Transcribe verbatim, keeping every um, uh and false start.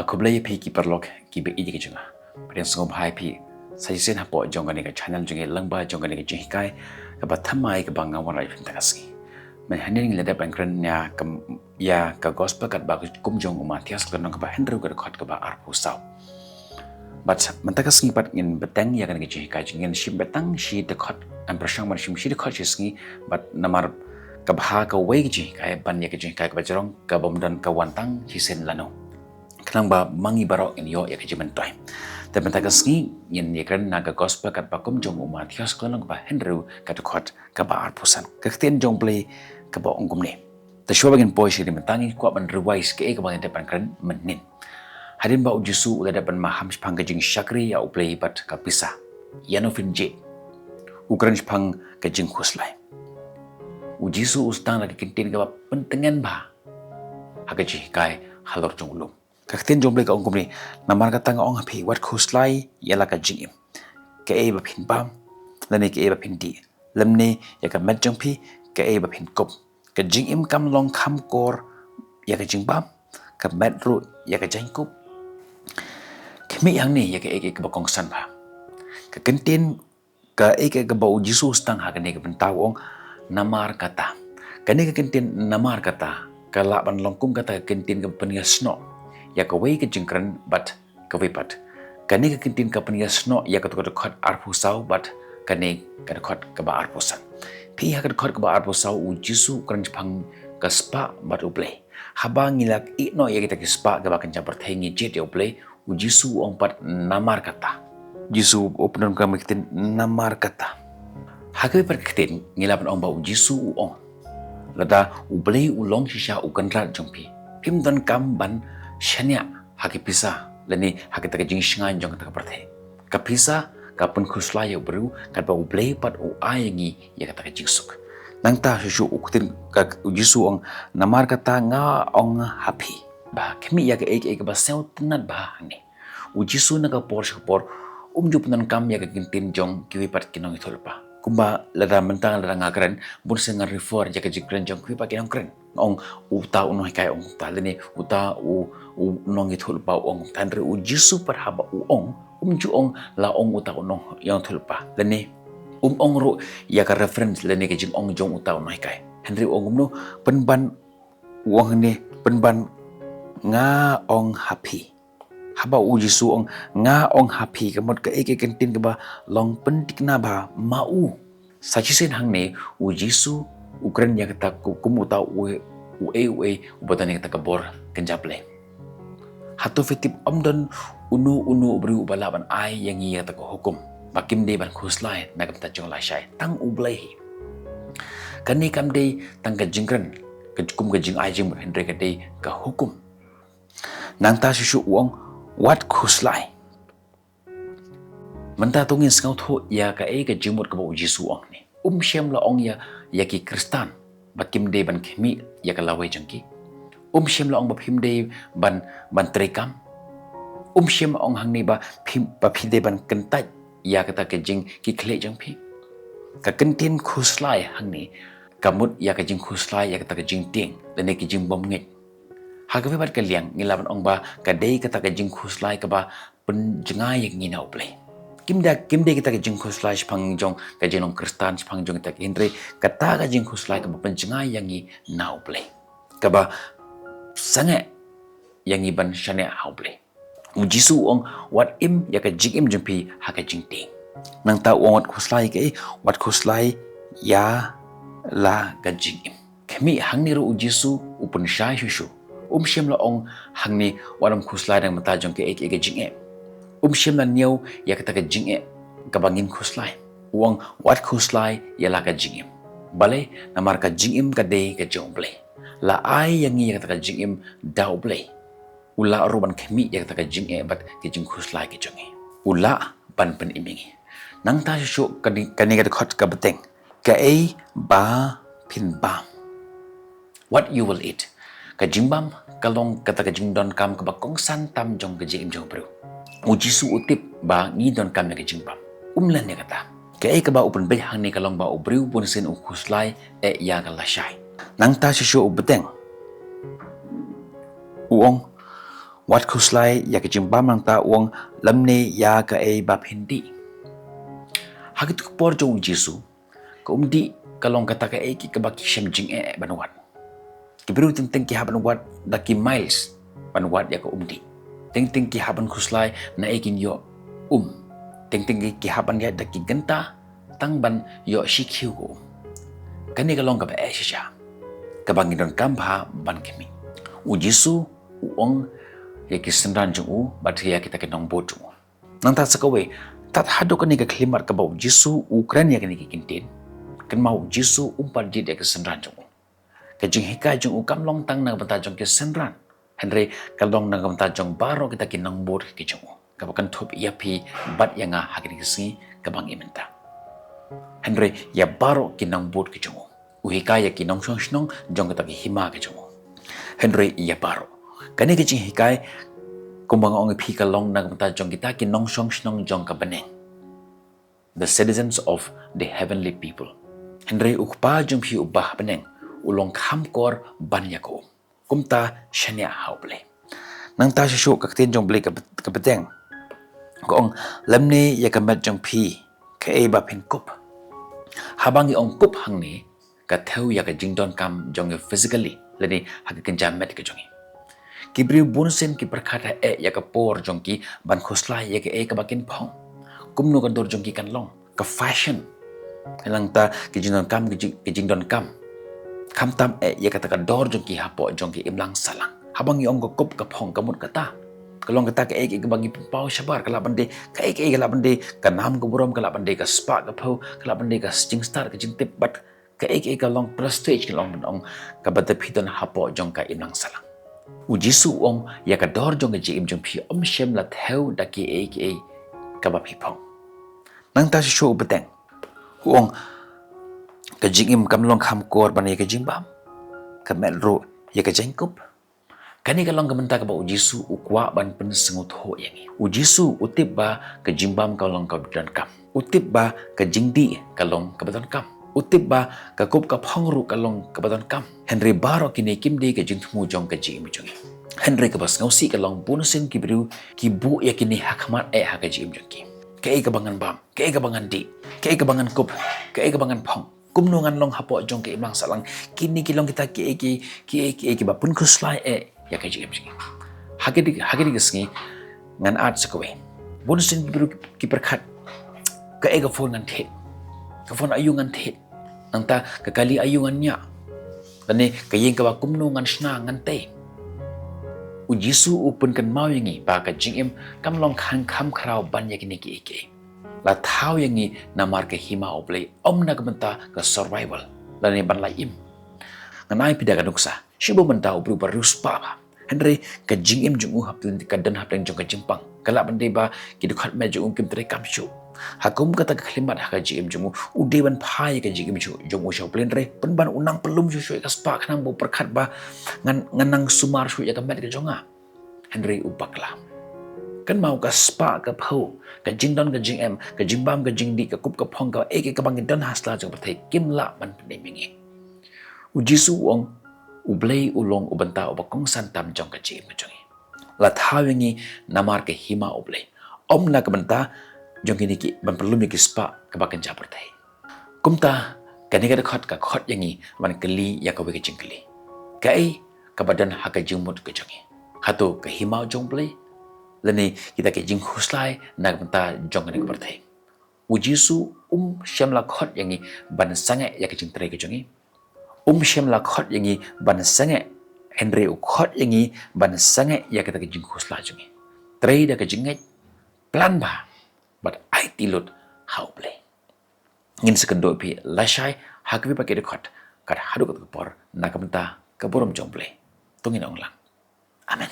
Khublei ïa phi ki paralok kiba ïeit ka jong nga. Pdiang sngewbha ïa phi sa shisien hapoh jong kane ka channel jong ngi lyngba jong kane ka jinghikai kaba thymmai kaba nga wanrah ïa phi mynta ka sngi. Mynhynnin ngi la dep ban kren ïa ka, ïa ka gospel katba kum jong u Mathaios ka lynnong kaba hynriew ka dkhot kaba arphew saw. Bad mynta ka sngi pat ngin bteng ïa kane ka jinghikai jong ngi, ngin shim bteng shi dkhot, ngin pyrshang ban shim shi dkhot shi sngi, bad namar ka bha kawei ka jinghikai ban ïa ka jinghikai kaba jrong kaba ym don ka wan tang shisien lano. Khnang ba ma ngi baroh ngin ïoh ïa ka jingmyntoi. Te mynta ka sngi ngin ïa kren na ka gospel katba kum jong u Mathaios ka lynnong kaba hynriew ka dkhot kaba arphew san. Ka ktien jong U Blei kaba ong kumne. Te shuwa ba ngin poi sha kane mynta ngi kwah ban revise kaei kaba ngi dep ban kren mynhynnin. Hadien ba u Jisu u la dep ban maham shaphang ka jingshakri ïa U Blei bad ka pisa, ïano phin jied, u kren shaphang ka jingkhuslai. U Jisu u sdang da ka kyntien kaba pyntngen bha ha ka jinghikai halor jong u lum. Ka ktien jong U Blei ka ong kumne, namar kata nga ong ha phi, wat khuslai ïa la ka jingim, kaei ba phin bam lane kaei ba phin dih, lymne ïa ka met jong phi, kaei ba phin kup. Ka jingim kam long kham kor ïa ka jingbam, ka met ruh ïa ka jingkup. Khmih hangne ïa kaei kaei kaba kongsan bha. Ka kyntien kaei kaei kaba u Jisu u sdang ha kane ka bynta u ong, namar kata. Kane ka kyntien namar kata ka lah ban long kum kata ka kyntien kaba pynïasnoh ïa kawei ka jingkren bad kawei pat. Kane ka kyntien ka pynïasnoh ïa kato ka dkhot arphew saw bad kane ka dkhot kaba arphew san. Phi, ha ka dkhot kaba arphew saw u Jisu u kren shaphang ka spah bad U Blei. Haba ngi la ïeh noh ïa kita ki spah kiba kynja pyrthei, ngi jied ïa U Blei, u Jisu u ong pat namar kata. U Jisu u pyndonkam ïa ka ktien namar kata. Ha kawei pat ka ktien ngi lah ban ong ba u Jisu u ong, lada U Blei u long shisha u kynrad jong phi, phim donkam ban shaniah ha ki pisa lane ha kata ka jingshngaiñ jong kata ka pyrthei. Ka pisa ka pynkhuslai ïa u briew, katba U Blei pat u ai ïa ngi ïa kata ka jingsuk. Nangta shuh shuh u ktien ka u Jisu u ong, namar kata nga ong ha phi. Ba khmih ïa kaei kaei kaba sngewtynnat bha hangne. U Jisu na ka por sha ka por um ju pyndonkam ïa ka kyntien jong kiwei pat ki nongïathuhlypa. Kumba lada mynta lada nga kren, bun sien nga refer ïa ka jingkren jong kiwei pat ki nongkren. Nga ong uta u nonghikai u ong kumta, lane uta u, u nongïathuhlypa u ong kumta. Hynrei u Jisu pat haba u ong, um ju ong la ong uta u nongïathuhlypa, lane um ong ruh ïa ka reference lane ka jingong jong uta u nonghikai. Hynrei u ong kumno? Pynban, u ong hangne, pynban, nga ong ha phi. Haba u Jisu u ong nga ong ha phi, ka mut kaei kaei ka kyntien kaba long pynthikna bha ma u. Sa shisien hangne u Jisu u kren ïa kata kum uta u, uei uei uba don ïa kata ka bor kynja Blei. Hato phi tip, ym don uno uno u briew uba lah ban ai ïa ngi ïa kata ka hukum ba kim dei ban khuslai na ka bynta jong lashai, tang U Blei hi. Kane kam dei tang ka jingkren, ka kum ka jingai jingmut, hynrei ka dei ka hukum. Nangta shuh shuh u ong, wat khuslai. Mynta to ngin sngewthuh ïa kaei ka jingmut kaba u Jisu u ong ne. Um shym la ong ïa, ïa ki Khristan ba kim dei ban khmih ïa ka lawei jong ki. Um shym la ong ba phim dei ban, ban treikam. Um shym la ong hangne ba phim, ba phi dei ban kyntait ïa kata ka jingkitkhlieh jong phi. Ka kyntien khuslai hangne ka mut ïa ka jingkhuslai ïa kata ka jingtieng lane ka jingbymngeit. Ha kawei pat ka liang ngi lah ban ong ba ka dei kata ka jingkhuslai kaba pynjngai ïa ngi na U Blei. Kim da, kim dei kata ka jingkhuslai shaphang jong ka jinglong Khristan, shaphang jong kita ki, hynrei kata ka jingkhuslai kaba pynjngai ïa ngi na U Blei, kaba sangeh ïa ngi ban shaniah ha U Blei. U Jisu u ong, wat im ïa ka jingim jong phi ha ka jingtieng. Nangta u ong wat khuslai ïa kaei? Wat khuslai ïa la ka jingim. Khmih, hangne ruh u Jisu u pynshai shuh shuh. Um shym la ong hangne wat ym khuslai na ka bynta jong kaei kaei ka jingeh. Um shym la ñiew ïa kata ka jingeh kaba ngin khuslai. U ong wat khuslai ïa la ka jingim. Balei? Namar ka jingim ka dei ka jong U Blei. La ai ïa ngi ïa kata ka jingim da U Blei. U lah ruh ban khmih ïa kata ka jingeh bad ka jingkhuslai ka jong ngi. U lah ban pynim ïa ngi. Nangta shuh shuh kane, kane ka dkhot ka bteng. Kaei ba phin bam. What you will eat. Ka jingbam ka long kata ka jingdonkam kaba kongsan tam jong ka jingim jong u briew. U Jisu u tip ba ngi donkam ïa ka jingbam. Um len ïa kata. Kaei kaba u pynbeit hangne ka long ba u briew bun sien u khuslai eh ïa ka lashai. Nangta shuh shuh u bteng. U ong, Wat khuslai ïa ka jingbam, nangta u ong lymne ïa kaei ba phin dih. Ha kito ki por jong u Jisu, ka umdih ka long kata kaei kaba ki shem jingeh ban wad. Ki briew teng teng ki hap ban wad da ki miles ban wad ïa ka umdih. Teng teng ki hap ban khuslai naei kin ïoh um. Teng teng ki hap ban ïaid da ki kynta tang ban ïoh shi khiew ka um. Kane ka long kaba eh shisha, kaba ngi donkam bha ban khmih. U Jisu u ong ïa ki synran jong u bad ïa kita ki nongbud jong u. Nangta sa kawei, tad haduh kane ka khyllipmat kaba u Jisu u kren ïa kine ki kyntien, kynmaw u Jisu um pat jied ïa ki synran jong u. Ka jinghikai jong u kam long tang na ka bynta jong ki synran, hynrei ka long na ka bynta jong baroh kita ki nongbud ki jong u, kaba kynthup ïa phi bad ïa nga ha kine ki sngi kaba ngi mynta. Hynrei ïa baroh ki nongbud ki jong u. U hikai ïa ki nongshong shnong jong kata ka hima ka jong u. Hynrei ïa baroh. Kane ka jinghikai, kumba nga ong ïa phi, ka long na ka bynta jong kita ki nongshong shnong jong ka bneng, the citizens of the heavenly people. Hynrei u Kpa jong phi uba ha bneng u long kham kor ban ïa ka um. Kumta shaniah ha U Blei. Nangta shuh shuh ka ktien jong U Blei ka, ka bteng, ka ong, lymne ïa ka met jong phi, kaei ba phin kup. Haba ngi ong kup hangne, ka thew ïa ka jingdonkam jong ngi physically, lane ha ka kynja met ka jong ngi. Ki briew bunsien ki pyrkhat ha eh ïa ka por jong ki ban khuslai ïa kaei kaba kin phong. Kumno ka dur jong ki kan long, ka fashion, nangta ki jingdonkam, ki jing, ki jingdonkam. Khamtam eh ïa kata ka dor jong ki hapoh jong ki imlang sahlang. Haba ngi ong ka kup ka phong, ka mut kata, ka long kata kaei kaei kaba ngi pynpaw shabar, ka lah ban dei kaei kaei, ka lah ban dei ka nam ka burom, ka lah ban dei ka spah ka phew, ka lah ban dei ka jingstad ka jingtip, bad kaei kaei ka long prestige, ka long ban ong kaba da phi don hapoh jong ka imlang sahlang. U Jisu u ong ïa ka dor jong ka jingim jong phi ym shym la thew da kiei kiei kaba phi phong. Nangta shuh shuh u bteng, u ong, ka jingim kam long kham kor ban ïa ka jingbam, ka met ruh ïa ka jingkup. Kane ka long ka bynta kaba u Jisu u kwah ban pynsngewthuh ïa ngi. U Jisu u tip ba ka jingbam ka long kaba donkam. U tip ba ka jingdih ka long kaba donkam. U tip ba ka kup ka phong ruh ka long kaba donkam. Hynrei baroh kine kim dei ka jingthmu jong ka jingim jong ngi. Hynrei kaba sngewsih ka long bunsien ki briew ki buh ïa kine ha khmat eh ha ka jingim jong ki. Kaei kaba ngan bam, kaei kaba ngan dih, kaei kaba ngan kup, kaei kaba ngan phong. Kumno ngan long hapoh jong ka imlang sahlang. Kine ki long kita kiei kiei, kiei kiei kiba pynkhuslai eh ïa ka jingim jong ngi. Ha kine, ha kine ki sngi ngan add sa kawei. Bunsien ki briew ki pyrkhat, kaei ka phone ngan thied, ka phone aïu ngan thied, nangta ka kali aïu ngan ñiah, lane ka ïing kaba kumno ngan shna, ngan tei. U Jisu u pynkynmaw ïa ngi ba ka jingim kam long kham khraw ban ïa kine kiei kiei. La thaw ïa ngi namar ka hima U Blei, ym na ka bynta ka survival lane ban la im. Ngan ai phi da ka nuksa, shu ba mynta u briew ba riewspah bha, hynrei ka jingim jong u hapdeng, ka don hapdeng jong ka jingpang. Ka lah ban dei ba ki dkhot met jong u kim treikam shuh. Ha kum kata ka khyllipmat ha ka jingim jong u, u dei ban phai ïa ka jingim jong u sha U Blei, hynrei pynban u nang pynlum shuh shuh ïa ka spah, khnang ba u pyrkhat ba ngan, ngan nang sumar shuh ïa ka met ka jong nga. Hynrei u bakla. Kynmaw, ka spah ka phew, ka jingdon ka jingem, ka jingbam ka jingdih, ka kup ka phong, kaei kaei kaba ngi don ha sla jong ka pyrthei kim lah ban pynim ïa ngi. U Jisu u ong, U Blei u long u bynta uba kongsan tam jong ka jingim ka jong ngi. La thaw ïa ngi namar ka hima U Blei, ym na ka bynta jong kine ki, ban pynlum ïa ki spah kaba kynja pyrthei. Kumta, kane ka dkhot ka khot ïa ngi ban kylli ïa kawei ka jingkylli. Kaei kaba don ha ka jingmut ka jong ngi? Hato ka hima jong U Blei, lane kita ki jingkhuslai na ka bynta jong kane ka pyrthei? U Jisu um shym la khot ïa ngi ban sangeh ïa ka jingtrei ka jong ngi. Um shym la khot ïa ngi ban sangeh, hynrei u khot ïa ngi ban sangeh ïa kita ki jingkhuslai jong ngi. Trei da ka jingngeit, plan bha, bad aiti lut ha U Blei. Ngin sa kynduh ïa phi lashai ha kawei pat ka dkhot, kat haduh kata ka por, na ka bynta ka burom jong U Blei. To ngin ong lang, Amen.